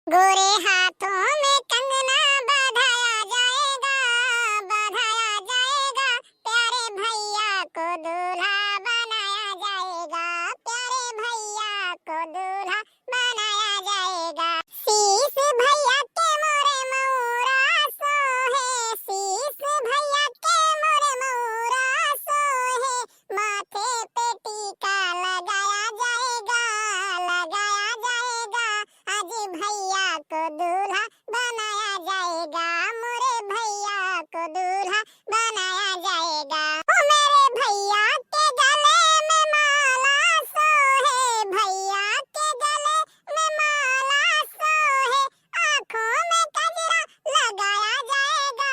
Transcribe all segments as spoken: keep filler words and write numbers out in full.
गोरे हाथों में कंगना बंधाया जाएगा, बंधाया जाएगा, प्यारे भैया को दूल्हा बनाया जाएगा, प्यारे भैया को दूल्हा बनाया जाएगा। शीश भैया के मोरे मौरा सोहे, शीश भैया के मोरे मौरा सोहे, माथे पे टीका लगाया जाएगा, लगाया जाएगा। आज भैया को दूल्हा बनाया जाएगा, मोरे भैया को दूल्हा बनाया जाएगा। ओ मेरे भैया के गले में माला सोहे, भैया के गले में माला सोहे, आँखों में गजरा लगाया जाएगा,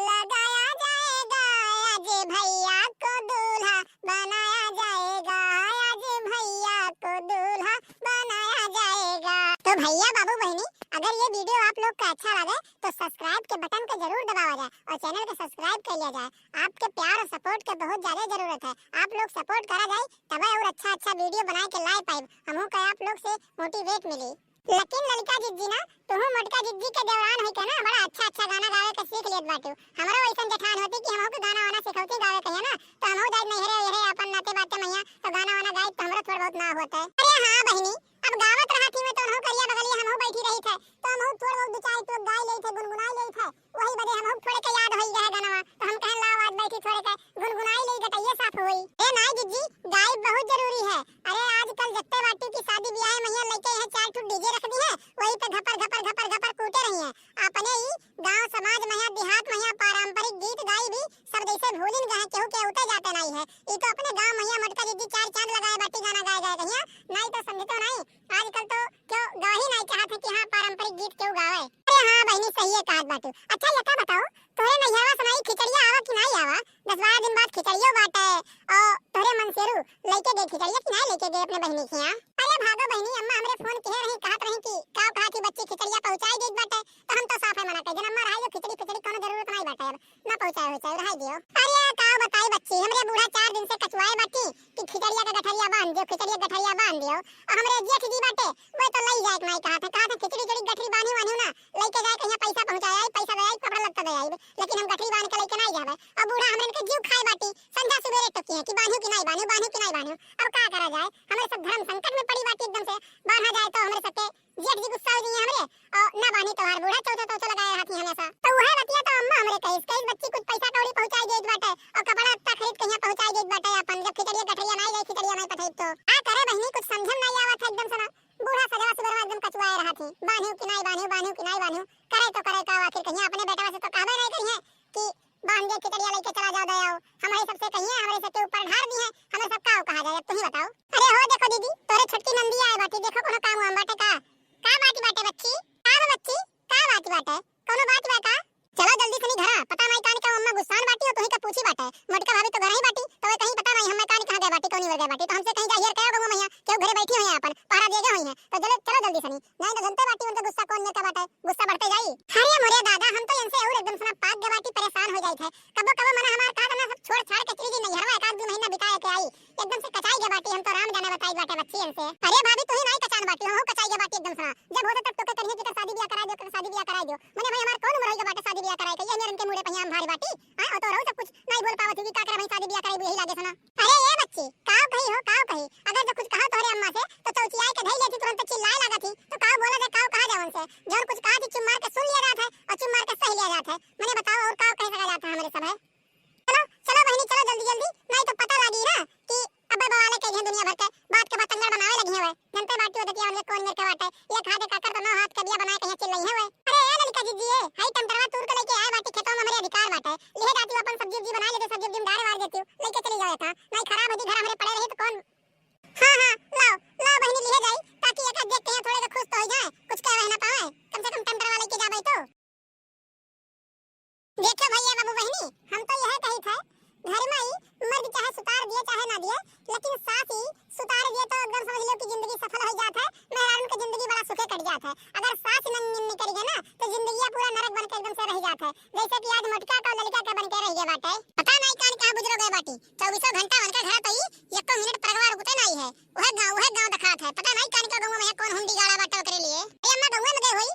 लगाया जाएगा। आज भैया को दूल्हा बनाया जाएगा, आज भैया को दूल्हा बनाया जाएगा। तो भैया, बाबू, बहिनी, अगर ये video आप लोग का अच्छा लगे तो subscribe के button को जरूर दबावा जाए और channel को subscribe कर लिया जाए। आपके प्यार और support के बहुत ज्यादा जरूरत है। आप लोग support करा जाए तबे और अच्छा अच्छा video बनाए के लाए पाइब। हमहू का आप लोग से motivate मिली। लेकिन ललका जिज्जी ना, तुहू मोटका जिज्जी के देवरान होई के ना बड़ा अच्छा अच्छा गाना गावे के सीख लेत बाटू। हमरो ऐसन जेठान होती कि हमहू के गाना वाना सिखौती गावे कहिया ना, तो हमहू जाइत नैहरे ओहरे अपन नाते बाते मइया तो गाना वाना गाइत तो हमरो थोड़ बहुत ना होत है। अरे हाँ बहिनी, अब गावत रहत ही में तो हमहू करिया बगलिया हमहू बैठी रही थे, तो हमहू थोड़ बहुत दो चार टोक गाई लेई थे, गुनगुनाई लेई थे। वही बदे हमहू थोड़े के याद होई गए गाना, तो हम कहन लाओ आज बैठी थोड़े के गुनगुनाई लेई, गटइये साफ होई। ए नाई जिज्जी, गाइब बहुत जरूरी है। अरे आजकल जत्ते बाटी की शादी ब्याह में यहाँ लइके यहाँ चार ठो DJ रख दी है, वही पे घपर घपर घपर घपर कूटे रही है। अपने ही गांव समाज में यहाँ देहात में यहाँ पारंपरिक गीत गाई भी सब जैसे भूलिन गए, केहू के उते जाते नहीं है। ई तो अपने गांव में यहाँ मोटका जिज्जी चार चांद लगाए बाटी गाना गाए गए कहिया, नहीं तो समझतो नहीं। आजकल तो क्यों गवाही नहीं चाहत है कि हाँ पारंपरिक गीत क्यों गावे। अरे हाँ बहिनी, सही है कहत बाटू। अच्छा ये का बताओ, तोहरे नैहरवा से नाई खिचड़िया आवा कि नाई आवा? दस बारह दिन बाद खिचड़ियो बाटे। और तोहरे मनसेरू लइके गए खिचड़िया कि नाई लइके गए अपने बहिनी के यहाँ? अरे भागो बहिनी, अम्मा हमरे फोन किहे रही, कहत रही कि का कहा थी बच्ची खिचड़िया पहुँचाई देत बाटे, तो हम तो साफ है मना कर देन। अम्मा रहाई जो खिचड़ी खिचड़ी कोनो जरूरत नाई बाटे, अब ना पहुँचाए हो चाहे रहाई दियो। अरे का बताई बच्ची, हमरे बूढ़ा चार दिन से कचुआए बाटी कि खिचड़िया का गठरिया बांध दियो, खिचड़िया का गठरिया बांध दियो। और हमरे जेठ जी बाटे, वे तो लई जाए के नाई कहत है, कहत है खिचड़ी उचड़ी गठरी बांधी वांधी ना, लइके जाए कहिया पैसा पहुँचाए आई, पैसा दे आई, कपड़ा लत्ता दे आई, लेकिन हम गठरी बांध के लइके नाई जाबे। अब बूढ़ा हमरन के जीव खाए बाटी, संझा सुबेरे टोकी है कि बांधू कि नाई बांधू, बांधू कि नाई बांधू। अब का करा जाए, हमरे सब धर्म संकट में पड़ी बाटी एकदम से, बांधा जाए तो हमरे सबके जेठ जी गुस्सा हो जाइए हमरे, और ना बांधी तोहार बूढ़ा चौथा चौथा लगाए रहत ही हमेशा। तो वह बतिया तो अम्मा हमरे कहिस, कहिस बच्ची कुछ पैसा कौड़ी पहुँचाई देत बाटे, और कपड़ा लत्ता खरीद कहिया पहुँचाई देत बाटे अपन, जब खिचड़िया गठरिया नाई गई, खिचड़िया नाई पठाई तो। का करे बहिनी, कुछ समझम नाई आवत है एकदम से ना। बूढ़ा सजवा सुबेरवा एकदम कचुआए रहत ही, बांधू कि नाई बांधू, बांधू कि नाई बांधू, करे तो करे का, आखिर कहिया अपने बेटवा से तो कहबे नाई करिहे कि बांध दे खिचड़िया लइके चला जाओ, दे आओ। हमरे सबसे कहिए, हमरे सबके ऊपर ढार दी है, हमें सब का कहा जाए, अब तुम ही बताओ। अरे हो देखो दीदी, तोरे छोटकी नंदी आए बाटी, देखो कोनो काम वाम बाटे का? का बात बाटे बच्ची? का बा बच्ची? का बात बाटे? कोनो बात बा का? चलो जल्दी सनी घरा, पता नाई कान का अम्मा गुस्सान बाटी हो, तुही का पूछी बाटे। मोटका भाभी तो घर ही बाटी, तो वे कहीं पता नाई हमें कान कहाँ गए बाटी, कौनी ओर गए बाटी, तो हमसे कहीं जाहिर कहो गंगू मैया, केहू घरे बैठी हुई है अपन, पहरा दिए गए हुई है, तो चलो, चलो जल्दी सनी, नाई तो जनते बाटी उनका गुस्सा कौन में का बाटे। गुस्सा बढ़ते जाई। अरे मोरे दादा, हम तो इनसे और एकदम से ना पाक गए बाटी, परेशान हो जाइत है। कबो कबो मना हमार कहा था ना, सब छोड़ छाड़ के चली गई नैहरवा, एक आध दो महीना बिताए के आई। एकदम से कचाई गए बाटी, हम तो राम जाने बताई बाटे बच्ची इनसे। अरे भाभी, तू ही नाई कचान बाटी, हम कचाई गए बाटी एकदम से ना। जब होते तब तोके करिए कि शादी ब्याह कराई दो, शादी ब्याह कराई दो। मने भाई हमार कौन उम्र होई गए बाटे शादी ब्याह कराई के? ये मेरन के मुड़े पहिया हम भारी बाटी। हाँ, और तो रहो सब कुछ नाई बोल पावत हुई, का करे भाई शादी ब्याह कराई, यही लागे से ना। अरे ए बच्ची, काव कही हो, काव कही? अगर जो कुछ कहा तोहरे अम्मा से, तो चौचियाई के धई लेती, तुरंत चिल्लाए लागत ही। तो काव बोला दे, काव कहा जावन से? जौन कुछ कहा थी, चुप मार के सुन लिया जात है और चुप मार के सह लिया जात है। मने बताओ, और काव कह सका जात है हमरे सब है? चलो, चलो बहिनी, चलो जल्दी, जल्दी, नाई तो पता लागी ना कि अबे बवाले कइहे दुनिया भर के, बात के बात तंगड़ बनावे लगी है वे। जनते बाटी होते कि हमरे कौन मेर के बाटे, ये खा दे काकर तो नौ हाथ के बिया बनाए कहीं चिल्लाई है वे। अरे ए लड़का जीजी, ए, हाई टमटरवा तूर के लेके आए बाटी खेतवा में, हमरे अधिकार बाटे। लिहे जाती अपन सब्जी उब्जी बना लेते, सब्जी उब्जी में डारे वार देती, लेके चली जावे था। नाई खराब होती घर हमरे पड़े रही तो कौन। हाँ, हाँ, लाओ, लाओ बहिनी, लिहे जाई, ताकि एक आध देख के यहाँ थोड़े के खुश तो हो जाए, कुछ कहे ना पावे, कम से कम टमटरवा लेके जाबे तो। देखो भैया बाबू बहिनी, हम तो यह कही थे, घर में ही मर्द चाहे सुतार दिए चाहे ना दिए, लेकिन सास ही सुतार दिए तो एकदम समझ लो कि जिंदगी सफल हो जात है, मेहरारू की जिंदगी बड़ा सुखे कट जात है। अगर सास न निम्न करिए ना तो जिंदगी पूरा नरक बन के एकदम से रह जात है, जैसे कि आज मोटका का लड़का के बन के रह गए बाटे। पता नहीं कान कहाँ बुजरो गए बाटी, चौबीसों घंटा उनका घर पे ही एको मिनट परगवा रुकते नहीं है। वह गाँव, वह गाँव दिखात है। पता नहीं कान का गाँव में कौन हुंडी गाड़ा बाटे ओकरे लिए। ए अम्मा, गाँव में गए होई,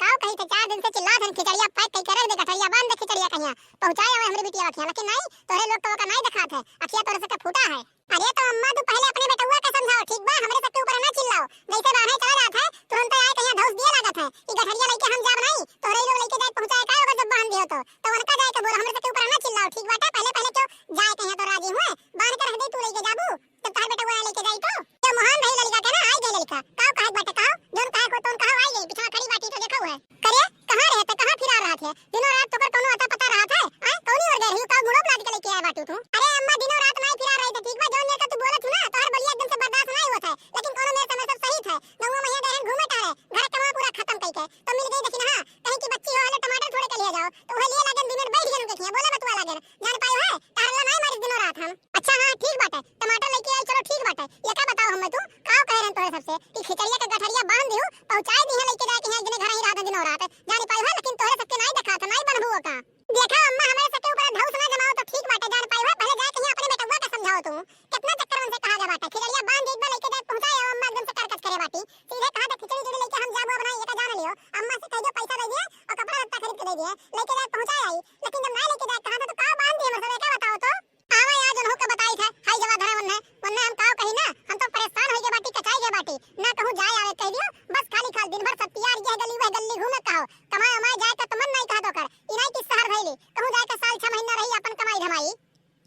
काव कही थे, चार दिन से चिल्लात हन, खिचड़िया pack कइके रख दे, गठरिया बांध दे, खिचड़िया कहिया पहुंचाए आवे हमरे बिटिया अखिया, लेकिन नहीं, तोहरे लोग के ओका नहीं देखात है, अखिया तोहरे सबके फूटा है। अरे तो अम्मा, तू पहले अपने बेटउआ के समझाओ, ठीक बा? हमरे सबके ऊपर ना चिल्लाओ, जैसे बान्हे चला जात है, तुरंत आए कहिया धौंस दिए लागत है। ई गठरिया लइके हम जाब नहीं, तोहरे लोग लइके जाए पहुंचाए का, अगर जब बांध दियो तो, तो उनका जाए के बोल, हमरे सबके ऊपर ना चिल्लाओ, ठीक बाटे? पहले पहले क्यों जाए कहिया तो राजी हुए, बांध के रख दे, तू लइके जाबू, जब तोहर बेटउआ ना लइके जाई तो। ये मोहन भाई लड़का के ना, आई गए लड़का, काव कहे के बाटे, काव, जौन कहे को तौन कहा, आई गए, पिछवा खड़ी बाटी तो देखा हुए। करे, कहाँ रहे थे, कहाँ फिरा रहा थे? दिनों रात तोकर कौनो अता पता रहा था? आय, कौनी ओर गए रही? का मुड़ो लाद के लेके आए बाटू तू? अरे अम्मा, दिनों रात नहीं फिरा रही थे, ठीक बा? जौन जगह तू बोलत हूँ ना, तोहर बोलिया एकदम से बर्दाश्त नहीं होत है, लेकिन कौनो मेरे समय सब सही थे। गौवा में यहाँ गए हैं घूमे टहरे, घर कमा पूरा खत्म कइके, तो मिल गई देखी ना, हाँ, कहीं की बच्ची हो हले टमाटर थोड़े के लिए जाओ, तो वह लिए लागन दिन में बैठ गए उनके खिया, बोले बतुआ लागन, जान पायो है, टहरला नहीं मारी दिनों रात हम। अच्छा हाँ, ठीक बाटे, टमाटर लेके आई, चलो ठीक बाटे। ये का बताओ हमें तू, काव कहे रहन तोहरे सबसे कि खिचड़िया के गठरिया बांध दियो, पहुंचाए दी है लेके जाए के यहाँ, एक जने घर ही रहत दिनों रात, जान पायो है, लेकिन तोहरे सबके नहीं देखात है, नहीं बनबू का। देखा अम्मा, हमरे सबके ऊपर धौंस ना जमाओ तो ठीक बाटे, जान पायो है, पहले जाए के यहाँ अपने बेटउआ के समझाओ तू। कितना चक्कर उनसे कहा गया बाटे, खिचड़िया बांध दे, एक बार लेके जाए पहुंचाए आओ, अम्मा एकदम से करकस करे बाटी। सीधे कहा था खिचड़ी उचड़ी लेके हम जाबो अब नहीं, ये का जान लियो, अम्मा से कह दियो पैसा दे दिए और कपड़ा लत्ता खरीद के दे दिए, लेके जाए पहुंचाए आई, लेकिन जब नहीं लेके जाए कहा था तो का बांध दिए, मतलब ये का बताओ तो। आवा आज उन्हों के बताई था, हाय जवा धरा वन्ने, वन्ने हम काव कही ना, हम तो परेशान होई गए बाटी, कचाई गए बाटी, ना कहूँ जाए आवे कह दियो, बस खाली खाल दिन भर सत्तियार यह गली वह गली घूमे कहो, कमाए उमाए जाए का तो मन नहीं कहा तो कर, इनाई की शहर भैली, कहूँ जाए का साल छह महीना रही अपन कमाई धमाई।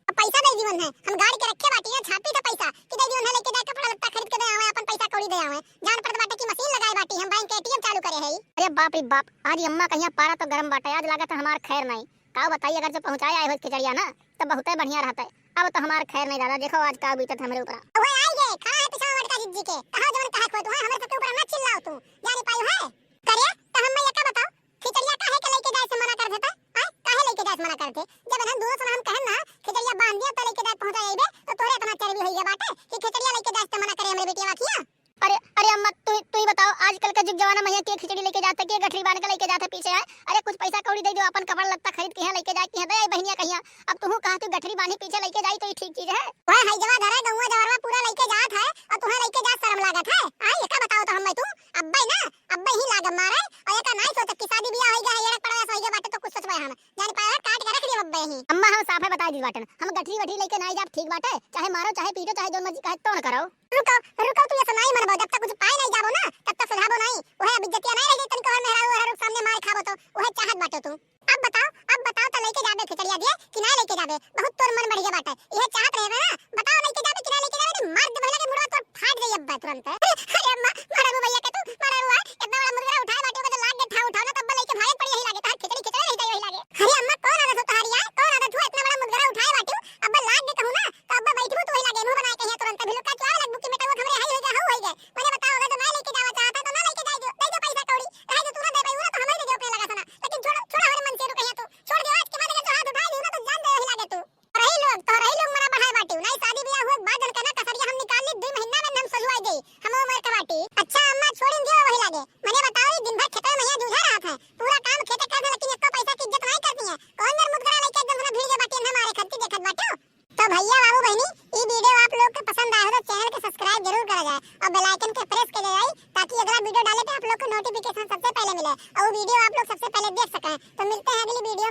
अब पैसा दे दीवन है, हम गाड़ के रखे बाटी है, छापी था पैसा कि दे दीवन है, लेके जाए कपड़ा लत्ता खरीद के दे आवे, अपन पैसा कौड़ी दे आवे, जान पड़त बाटे कि मशीन लगाए बाटी, हम बैंक के एटीएम चालू करे है। अरे बाप रे बाप, आज अम्मा कहिया पारा तो गरम बाटे, आज लागत है हमार खैर नहीं। काव बताई, अगर जो पहुंचाए आए हो खिचड़िया ना, तब बहुते बढ़िया रहते। अब तो हमार खैर नहीं दादा, देखो आज का बीतत हमरे ऊपर। ओए आई गे, खड़ा है पिछवा वटका जिज्जी के, कहा जवन कहा खोए तू है, हमरे सबके ऊपर ना चिल्लाओ तू, जाने पाई है। करे, तो हम मैं ये का बताओ, खिचड़िया काहे के लेके जाए से मना कर देता? हैं? काहे लेके जाए से मना कर दे? जब हम दोनों से हम कहन ना, खिचड़िया बांध दिया तो लेके जाए पहुंचा आइबे, तो तोरे इतना चर्बी होई गया बाटे कि खिचड़िया लेके जाए से मना करे हमरे बेटिया वाकिया। अरे, अरे अम्मा, तू, तू ही बताओ, आजकल का जुग जमाना में यहाँ के खिचड़ी लेके जाता, के गठरी बांध के लेके जाता पीछे है? अरे कुछ पैसा कौड़ी दे दो, अपन कपड़ा लत्ता खरीद के यहाँ लेके जाए, के यहाँ दे आई बहनिया कहिया। अब तुहू कहा तू गठरी बांधी पीछे लेके जाई तो ये ठीक चीज है? वह है जवा धरा गौवा जवरवा पूरा लेके जात है और तुहे लेके जात शर्म लागत है। आ, ये का बताओ तो हम मैं तू, अब्बे ना, अब्बे ही लागम मारे, और ये का नाई सोचत कि शादी बियाह होई गया है, ये पड़वा होई गया बाटे तो कुछ सोचबे हम। जान पाए काट के रख दिया अब्बे ही। अम्मा हम साफे बता दी बाटन, हम गठरी वठरी लेके नाई जाब ठीक बाटे, चाहे मारो, चाहे पीटो, चाहे जौन मर्जी कहे तौन करो। रुको, रुको, तू ऐसा नहीं मनबो, जब तक कुछ पाए नहीं जाबो ना, तब तक सुधाबो नहीं। वह अब इज्जतिया नहीं रह गई, तनिको हर मेहरारू, मेहरारू के सामने मार खाबो तो, वह चाहत बाटो तू। अब बताओ, अब बताओ तो लेके जाबे खिचड़िया दिए कि ना लेके जाबे? बहुत तोर मन बढ़िया बाटे, यह चाहत रहे ना, बताओ लेके जाबे कि ना लेके जाबे, नहीं मार दे भैया के मुड़वा तोर फाट जाई अब तुरंत। अरे अम्मा, मारा वो भैया के तू, मारा वो है, कितना बड़ा मुर्गा उठाए बाटे, ओके तो लाग के ठाव उठाव ना, तब लेके भागे पड़ी यही लागे, तार खिचड़ी खिचड़ी रह जाई यही लागे। अरे अम्मा, कौन आदत हो तुम्हारी यार, कौन आदत हो, इतना बड़ा मुर्गा उठाए बाटे, अब लाग के कहूँ ना, तो अब बैठबू तू वही लागे, मुँह बनाए कहिया तुरंत, अभी लुका चुआवे लगबू कि बेटा वो हमरे हाई होई गए, हाउ होई गए। मैंने बताओ, अगर तो ना लेके जावा चाहता तो ना लेके जाए दो, दे दो पैसा कौड़ी, रहे जो तू ना दे पाई, वो ना तो हम ही दे दो अपने लगा सना। लेकिन छोड़, छोड़ हमारे मन से रुके है तू, छोड़ दो आज के बाद अगर जो हाथ उठाए लियो ना तो जान दे वही लागे तू। रही लोग, तो रही लोग मना बढ़ाए बाटी, नहीं शादी ब्याह हुए के बाद जन कहना कसरिया हम निकाल ली, दो महीना में हम सजुआई दे, हम उम्र के बाटी। अच्छा अम्मा छोड़ दियो वही लागे, मैंने बताओ ये दिन भर खेतों में यहाँ जूझा रहा था, पूरा काम खेते करते लेकिन एको पैसा की इज्जत नहीं करती है। कौन जन मुदगरा लेके एकदम से भीड़ के बाटी अंधा मारे खत्ती देखत बाटो। तो भैया बाबू बहनी, ई video आप लोग के पसंद आए हो तो channel के subscribe जरूर करा जाए और bell icon के press करा जाए, ताकि अगला video डाले पे आप लोग को notification सबसे पहले मिले और वो video आप लोग सबसे पहले देख सकें। तो मिलते हैं अगली video।